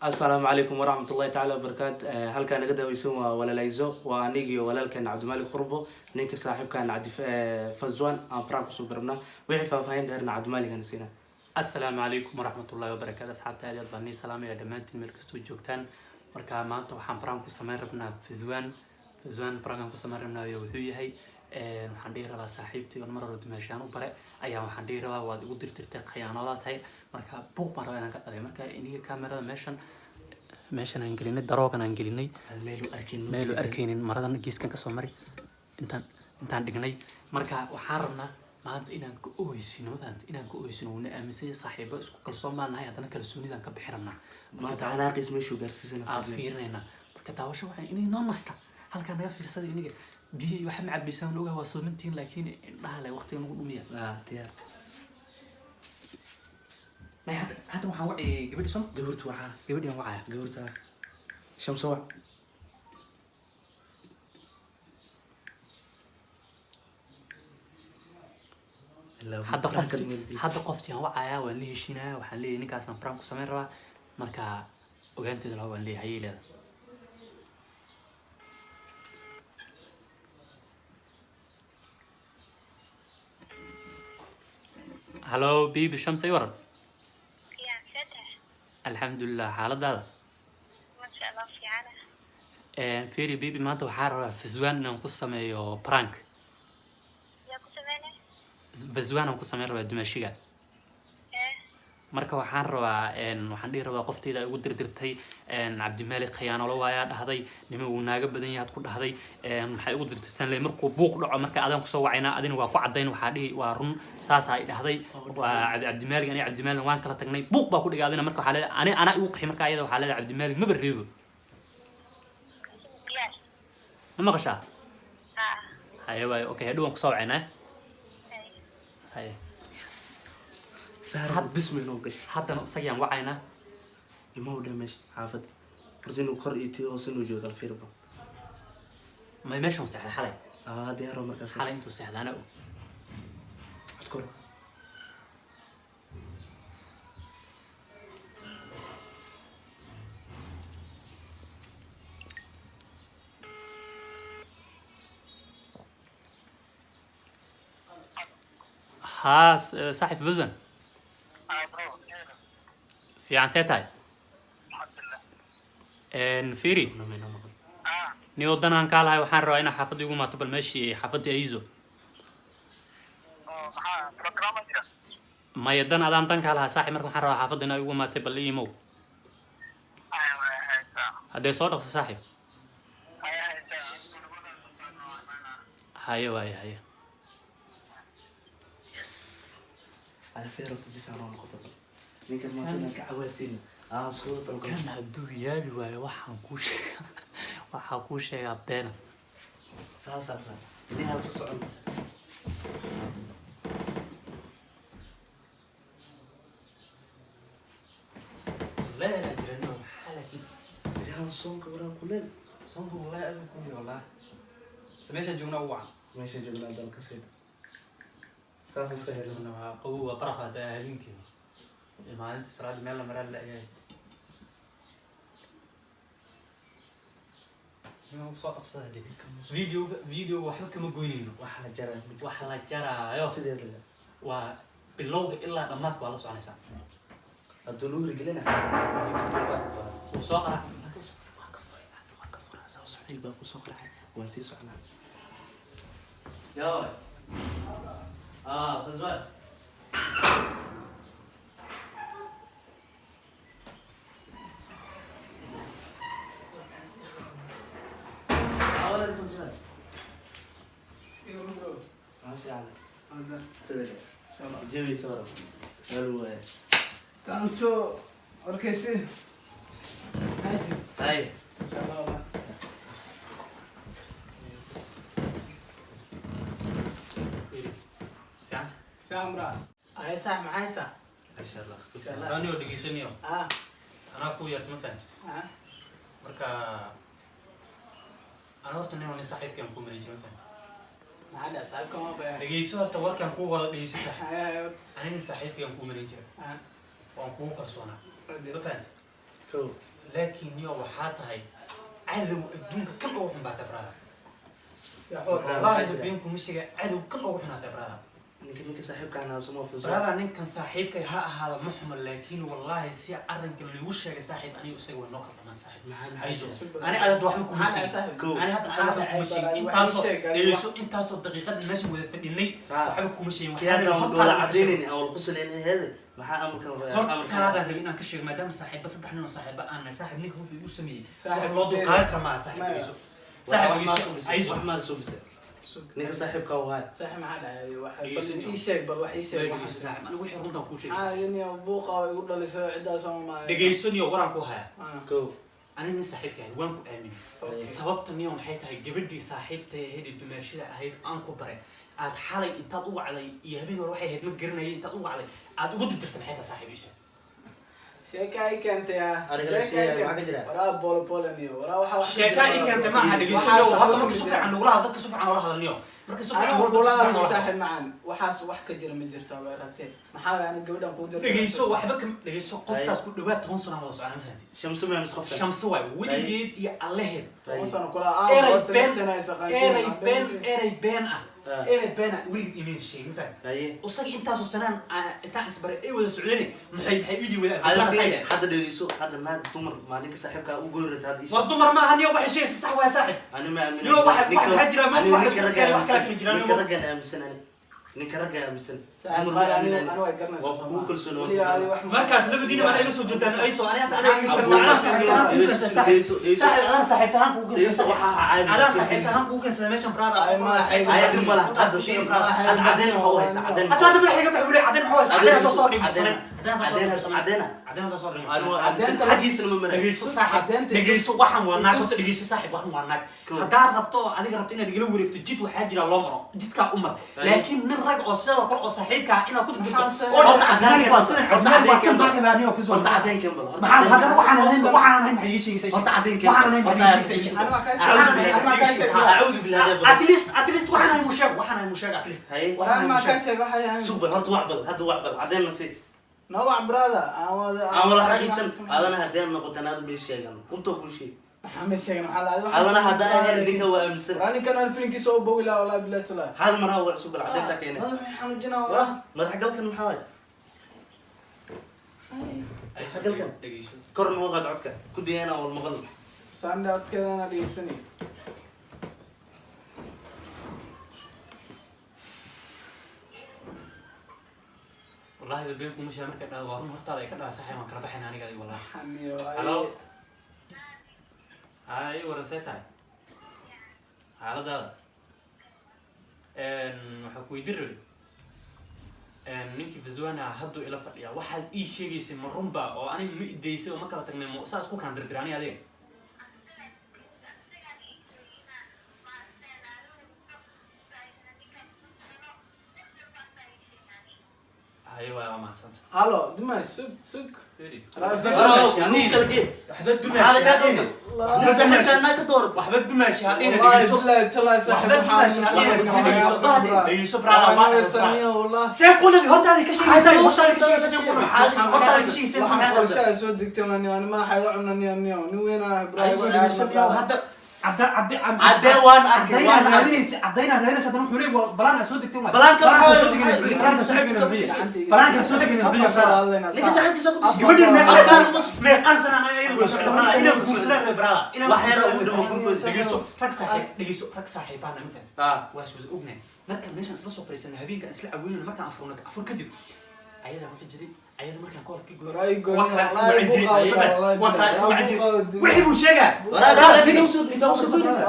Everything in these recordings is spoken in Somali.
Asalaamu calaykum waraxmat ullahi tacaala wabarakaat. Halkaa naga daaweysan waa walaalayzo, waa anigiyo walaalkan Cabdimaalik Qurbo, ninka saaxiibkan Cabdi Fazwan aan prank kusoo barabnaa. Wixii faahfaahin dheerna Cabdimaalik aan siinaa. Asalaamu calaykum waraxmatullahi wabarakaatu. Asxaabta, aad iyo aad baan nii salaamaya dhammaantiin meel kastoo joogtaan. Marka maanta waxaan prank ku sameyn rabnaa Fizwan. Fizwan prankan ku sameyn rabnaa ayaa wuxuu yahay, waxaan dhihi rabaa saaxiibtay oon mar hore dumeeshaan u bare ayaa waxaan dhihi rabaa waad igu dirtirtay, khayaanoodaa tahay. Marka buuq baan rabaa inaan ka dhalay. Marka iniga kamerada meeshan aan gelinay, daroogan aan gelinay. Meelu arkin. Meelu arkaynin, maradan geeskan kasoo mari intaan dhignay. Marka waxaan rabnaa maanta inaan ka ogeysino, mafahamta, inaan ka ogeysino. Wuuna aaminsan yahay, saaxiibo isku kalsoon baan nahay, haddana kalsoonidaan ka bixi rabnaa. Maanta xanaaqiis meeshuu gaarsiisana aan fiirinaynaa. Marka daawasho waxaan inay noo nasta halkaa naga fiirsada. Iniga biyo iyo waxa ma cabaysaan, ogaa waa soomantihiin, laakiin indhaha le waqtiga nagu dhumiya. Ah, diyaar. May, hadda waxaan wacayay gabadhi soo Gabartu waxaa gabadhi aan wacaya. Gabarta Shamso wac. Hadda qofti, hadda qoftii aan wacayaa, waan la heshiinaya. Waxaan leeyahay ninkaasaan prank ku samayn rabaa. Marka ogaanteeda laha waan leeyahay, hayay leedahay. Hallo bibi Shamsay, waran? Fiican, see tahay? Alxamdulilah, xaaladaada? Masha Allah, fiicana. Feri bibi, maanta waxaa rabaa Fazwan inaan ku sameeyo prank. Yaa ku sameynay? Fazwan aan ku sameyn rabaa, dumaashiga. Ee. Marka waxaan rabaa, waxaan dhihi rabaa qofteyda ay ugu dirdirtay, Cabdimaalik khayaanolo waayaa dhahday, nima wuu naaga badan yahaad ku dhahday. Waxay ugu dirdirtaan le markuu buuq dhaco, marka adaan kusoo wacaynaa, adina waa ku caddayn. Waxaa dhihi waa run, saasaa i dhahday, waa Cabdimaalik, aniga Cabdimaalik waan kala tagnay, buuq baa ku dhigay adina. Marka waxaa leedahay ani anaa igu qaxi. Marka ayada waxaa leedahay Cabdimaalik maba reebo. Diyaar. Ma maqashaa? Haa. Haye waayo, okay, hadhow waan kusoo wacaynaa. Hay. Haye. Saar bismi noo gashay. Haddana isagiyaan wacaynaa. Ima u dhan meesha xaafadda horta inuu kor iyo tii hoose inuu joogo alfiirba. May, meeshan seexday xalay. Ah, diyaaro markaas. Xalay intuu seexdaana og. Codkor. Haa, saaxib Fuzan, fiican, see tahay? Firi ni wadan aan kaa lahay, waxaan rabaa inaa xaafadda igu maato, bal meeshii xaafaddii aizo. Maya, dan adaan dan kaa lahaa saaxib. Marka waxaan rabaa xaafadda inaa igu maatay, bal imow haddee soo dhaqso saaxib. Haye waaye, haye. Ada see rabto bisa noo noqoto, bal ninkan maanta inaan ka cawaasino aan iskugu talgalo. Kan hadduu yaabi waayo, waxaan kuu sheegaa, waxaa kuu sheegaa beena. Saasaa rabaa inigaa la soo socon. Leela jirano maxaa laakiin? Ilahan soonka waraa kuleel. Soonku wallahi aad u kulmi wallahi. Se meeshaan joognaa ugu wacan. Meesha joognaa dalka sayda saas iska helo. Joogna waa qabow, waa baraf hadda habeenkii iyo maalinta salaada meel la maraa la yahay. Inuu soo dhaqsada hadii videoga waxba kama goynayno. Waxa la jaraa ma jirto. Wax la jaraayo. Sideeda le. Waa bilowga ilaa dhammaadka waa la soconaysaa. Hadduu nuuri gelina YouTube waa ka furaa. Wuu soo qaraa. Waa ka furay, waa ka furaa, soo socday baa ku soo qarxay, waan sii socnaa. Yaa ah Fazwan. Ah, Fazwan. Ma fiican. Sidee? Jawi ka waran. Meel waaye. Tanto warkaysi. Hay. Fiicanta? Fiican bra. Ay sax, maxay sax? Masha Allah. Anigoo dhegeysanayo. Ah. Anaa ku yeerta, ma fahamtid? Ah. Marka ana horta nin saaxiibkaan ku marin jiray, ma fahamtid? Maxaa dhaca saaxiibka ma baya? Dhegeyso horta, warkaan kuu wada dhegeyso saaxiib. Ay. Aniga saaxiibkaan kuu marin jiray. Ah. Waan kugu kalsoonaa, ma fahamtid? Kow. Laakiin niyo waxaa tahay cadow adduunka kan ugu xun baa tahay, brother. Saaxiib. Wallaahi been kuma sheega, cadow kan ugu xunaa tahay, brother. Ninka saaxiibkaan ahaa suma Fazwan. Brother, ninkan saaxiibkay ha ahaada ma xumo, laakiin wallaahi si arrinkan liigu sheegay saaxiib, aniga isaga way noo khaldamaan saaxiib. Maxaa Ayso Super. ani adad waxba kuma Maxaa dhacay sheegin. saaxiib? Kow. Ani hadda Maxaa waxba dhacay kuma sheegin. bal? Intaasoo Wax ii sheeg, adiga. dhegeyso, intaasoo daqiiqad meeshan wada fadhinay waxba kuma sheegin. Kii hadda Waxaa aan rabay goola hortaada inaan ka cadaynayn aan wal quslayn aheede, maxaa amarkan sheego. Hortaadaan rabay inaan ka sheego maadaama saaxiiba saddex nin oo saaxiiba aan nahay. Saaxiib, ninka wuxuu igu sameeyey wax Saaxiib, loo dulqaadan kara maaha saaxiib. Maya. Dhegeyso saaxiib, dhegeyso ayso. Wax maa soo bisay ninka saaxiibka u haay. Saaxiib, maxaa dhacay? Dhegeyso, bal niyo. ii sheeg, bal wax ii sheeg. Dhegeyso Waxaan saaxiib, anigu wixii runtaan kuu sheegay. ah Saaxiib. niyo buuqa way igu dhalisay ciddaas oo maayo. Dhegeyso niyo, waraan ku hayaa. Ah, Kow. Aniga nin saaxiibka ahay waan ku aaminay. okay. Sababta niyo maxay tahay gabadhii saaxiibtay ahayd ee dumaashada ahayd aan ku baray aad xalay intaad u wacday iyo habeen hore waxay ahayd ma garanayay intaad u wacday aad ugu dirdirtay, maxay tahay saaxiib isha? Sheeka ay keentay ah. Adiga la Sheeka ay sheegay, maxaa ka keentay. jira? Waraa boolo boolo niyo. Waraa waxa wax ka Sheekaa jira ii waraa. keentay maaha. Dhegeyso Waxaas niyo, waxba hadda ka marka si jira. fiican lagula hadlo dadka, si fiican loola hadalniyo marka si fiican Anaa loola kula dadka si fiican hadlay loola hadlo. saaxiib macaan. Waxaas wax ka jira ma jirto abeeratee. Maxaa waay aniga gabadhan kuu dirtay? Dhegeyso, waxba ka dhegeyso, qoftaas ku dhawaad 10 sano aan wada socnaa, ma fahanti? Shamsu ma mis qofkan? Shamse waay weligeed iyo allaheed. 10 sano kula ah, Erey horta been lix sano ay saqaantiin, erey aan been been. Erey been ah, erey been ah weligeed imayn sheegin, ma fahanti? Haye. Isaga intaasoo sanaan intaan isbaray ay wada socdeen, maxay idii wada Adiga fiiri, hadda dhegeyso, hadda naag dumar maa ninka saaxiibkaa u goyn rabta hadda ii sheeg. War dumar maaha niyo, waxay sheegaysa sax waaya saaxiib. Ani ma aaminin. Niyo, waxaa jira maanta Aniga wax ninka isku ragga keenay, wax kala aaminsan. kala jiraan, Ninka niyo. raggaan aaminsan ani. Ninka ragga aaminsan. Saaxiib Dumar ma qaali, aaminin. anigu way garanaysaa Waa soo kugu maaha. kalsoon, waa Weligaa kugu adiga wax ma- Markaas labadiina baan iga soo doontaan ayso ani hadda aniga iga soo Abu- anaa saaxiibtahaan kugu keensan saaxiib. Dhegeyso, dhegeyso. Saaxiib, adaan saaxiibtahaan kugu keensan. Dhegeyso, waxaa caadi. Adaan saaxiibtahaan kugu keensan meeshan, brother. Ay, ma xayga. Ayadi ma laha. Hadda fiiri, hadda cadeen waxaa u haysaa, cadeen. Hataa hadda madaxa iga bax bule, cadeen maxaa haysaa? Cadeen hadda soo dhig Cadeen. cadeen hadda soo Cadeen, dhig cadeen. Cadeen hadda soo dhig. Ani waa aaminsan. Xaggiisana ma marayo. Dhegeyso saaxiib, Caddeynta- dhegeyso, waxaan waa naag. Itus- Horta dhegeyso saaxiib, waxaan waa naag. Kow. Haddaad rabto oo adiga rabto inaad igala wareegto jid, waxaa jira loo maro, jidkaa u mar. Ay. Laakiin nin rag oo sidoo kale oo saaxiibkaa inaad ku dirto Maxaa oo Horta dhahdo cadeen cabdimaalik waa sidan, horta cabdimaalik waa cadeen kan baa xibaaniyo fis Horta cadeen keen bal. Horta maxaa cadeen haddana keen. waxaan ahayn, waxaan ahayn maxay ii sheegaysaa? Horta cadeen keen. Waxaan ahayn maxay ii Horta sheegaysaa? Anaa kaa sheeg- Waxaan ahayn anaa maxay kaa ii sheeg. sheegaysaa? Acuudu billahi bal. At least waxaan ahayn musheeg, waxaan ahayn musheeg at least. Haye. Waraa maa kaa sheeg waxay ahayn. Sug bal, horta wax bal, hadda wax bal, cadeen na sii. No wax brother, aan wada Aan wada xaqiijsan. Adana haddeen noqotan aad ma ii sheegan. Runta kuu sheeg. Maxaa ma sheegan, maxaa la Adana haddaa ahayn ninka waa aaminsan. Waraa ninkan aan filinkiisa oo bogi lahaa wallahi billahi taala. Hal mar ha wax sug bal, cadeynta keenay. Madaxa xanuujinaa Wah, waraa. madax galkan maxaa waay? Galkan. Dhegeyso. Kor noo qaad codka. Ku dayana wal maqal. Sandha codkeedana dhegeysanay. Wallahi been kuma sheega, markay dhahdo waa run hortaada ay ka dhaha saaxiib, waan kala baxayna aniga adiga wallahi. Xaniyo. Hello. Hay, waran, see tahay xaaladaada? Waxaa ku weydiin rabay ninkii Fazwana hadduu ila fadhiyaa, waxaad ii sheegaysay ma runba oo aniga ma idaysay oo ma kala tagnay, ma saas ku kaan dirdir aniga adiga? Haye, waa mahadsanta. Hallo, dumay, sug sug. Walaalow, nuu kala gee. Waxba Maxaa la kaa dumaashi. qaldan? Nin saaxiibkaa naa ka doorato. Waxba dumaashi hadhina. Wallahi Dhegeyso. billahi taala saaxiib. Waxba dumaashi hadhina, dhegeyso, dhegeyso brother, waa samiyo wallah. see ku nabi hortaada ka sheegaysaa, hortaada ka sheegaysaa, see ku nabi hortaada ka sheegaysaa. Waxaan qorshaha soo degtay waan niyo madaxa iga cuna niyo niyo nin weyn ah Ay brother. soo dhegeyso niyow, hadda cadda cadda Cadeen waan arkay, waan caddaynaa arkay. raadinaysa, caddaynaa raadinaysa, haddana wuxuu leeyahay waa balaan aad soo degtay waay. Balaanka maxaa Balaanka soo waay? degay, balaanka soo degay, balaanka soo degay, Ninka saaxiibkiisa ku dishay. Gabadhan Afkaan meeqaan meeqaan sanaan ayay wada socdaan brother, inaan guursadaan rabay brother, inaan Wax yar guursadaan ugu rabay. dhawo gurigooda. Dhegeyso rag saaxiib, dhegeyso rag saaxiibaana ma fahamtid? Ah. Waa is wada ognahay markaan meeshaan isla soo fadhiisano, habeenkaan isla caweynayno, markaan afurno, afur kadib ayadaa wuxuu jiray ayada markaan koor ka goy Wallahi goy, kuwa kale isla wallahi wacin jiray, buuqa, ma fahamtid? wallahi Kuwa kale isla buuqa, wacin jiray. buuqa. Wixii buu sheegaa. Walaalow, ninka usoo ninka usoo doonaysa.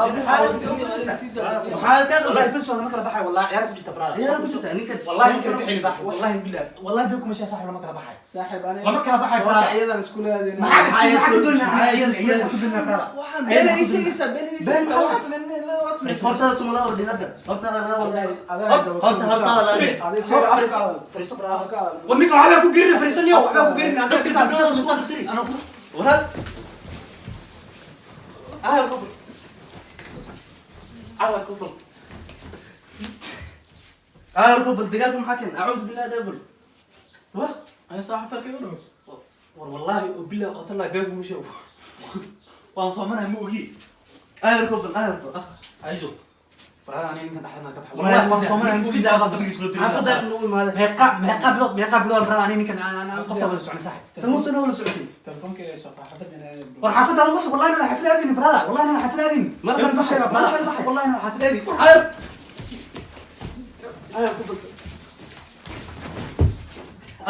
Maxaa kaa qaldan? Wallahi fis lama kala baxay, wallahi ciyaar ku jirta brother. Ciyaar ku jirta, ninka. Wallahi ma kala bixin saaxiib, wallahi billah, wallahi been kuma sheeg saaxiib, lama kala baxay. Saaxiib aniga. Lama kala baxay brother. Iyadan isku leedahay. Maxaa ka doonaa iyada ku doonaa brother? Waxaan been ii sheegaysaa, been ii sheegaysaa. Waxaan sameynay la wasmi. Hortaada suma la ordin hadda. Hortaada la ordin. Horta hortaada la ordin. Fariiso brother. War ninka waxbaa ku gerin, fariiso niyo, waxbaa ku gerin dadka gabdhooda soo dirtiri. Ana ku Walaal. Ahal ku bal. Ahal ku bal. Ahal ku bal, dagaalka maxaa keenay? Acuudu billahi dabul. Wah. Ana soo xafarka igu dhaw. War wallaahi oo billahi oo tallahi been kuma sheego, waan soomanahay, ma ogi. Ayarko bal, ayarko ah. Aizo, brother, aniga ninkan dhexdana ka baxay. Wallahi Wallahi waan soomanahay, ma ogi. Xaafadda inuu imaado. Meeqa bilood, meeqa bilood, brother, aniga ninkan aan qofta wada socon, saaxib. Tan sano wala socotay. Telefonkeyga soo qaa, xaafadda inaa. War xaafadda uga soo, wallahi inaan xaafadda aadin, brother, wallahi inaan xaafadda aadin. Ma la Been kuma sheega, ma la brother. baxay. Wallahi inaan xaafadda aadin. Ayar, ayarko bal,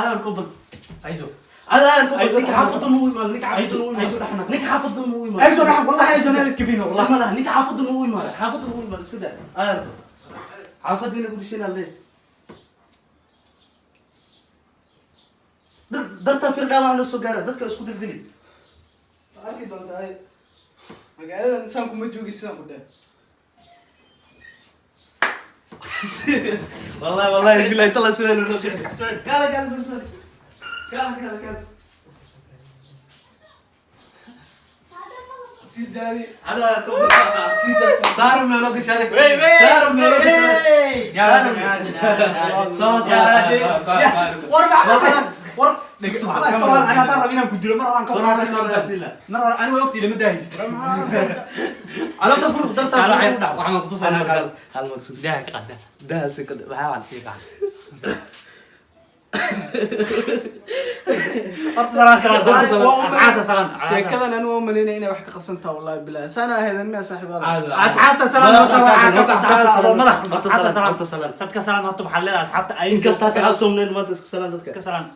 ayarko bal. Aizo. هذا ayarko bal. Ayso. Ninka xaafadda muu imaado, ninka xaafadda muu Ayso imaado. dhaxna. Ninka xaafadda muu imaado. Aizo dhaxan, wallahi Aizo naan iska fiino, والله wallahi. ما لها. Ninka xaafadda muu imaado, xaafadda muu imaado, iska daa. Ayarko xaafaddiina ku dhishina le darta fir dhaawac loo soo gaara, dadka isku dildili. Ma arki doontaa ay. Magaaladan saan kuma joogi, sidaan ku dheh. والله والله بالله طلع سنة. قال قال قال قال قال. Sii daadi. هذا صار من لوك شارك، صار من لوك شارك. صوت. War maxaa, war waxba iska waran, aniga haddaan rabo inaan ku dilo mar horaan ka mar hore, aniga waa ogtay lama daahaysid. على تفرق درت. Waxaan ku tusaynaa kaal. المقصود. Daaha ka qaad, daaha. ده سكت waxaa Sii qaad. Horta salaan, salaan, salaan, asxaabta salaan. Sheekadan anigu waa umalaynaya inay wax ka qasantaa, wallahi bilahi saana ahaydan miya saaxiibada? Asxaabta salaan horta, waxaa ka asxaabta madax. Horta asxaabta salaan, salaan. Horta salaan. Sadka salaan horta, waxaa leedahay asxaabta ay Inkasta hata aan soomnayn maanta, isku salaan dadka. Iska salaan.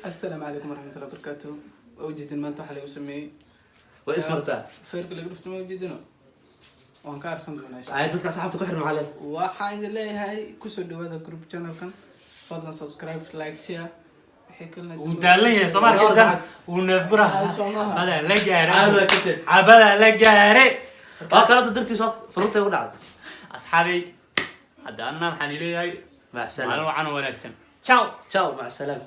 Assalaamu calaykum waraxmatullahi wabarakaatu. Waa ujeedin maanta waxaa lagu sameeyey. Way ismartaa. Feerka lagu dhufto, ma ujeedino, waan ka arsan doonaa insha Ay dadka asxaabta ku xirma xalay. Allah. Waxaan idin leeyahay kusoo dhawaada group channelkan, fadlan subscribe, like, share, wixii kalena. Wuu daalan yahay, soo ma arkaysan, wuu neefgura. Ay, soo maaha. Bada la gaaray. Caada ka tag. Cabada la gaaray. Waa kalada dartiis furutay u dhacday. Asxaabay, hadda anna waxaan leeyahay مع maalin السلامة. wacan oo wanaagsan, ciao. ciao, مع السلامة.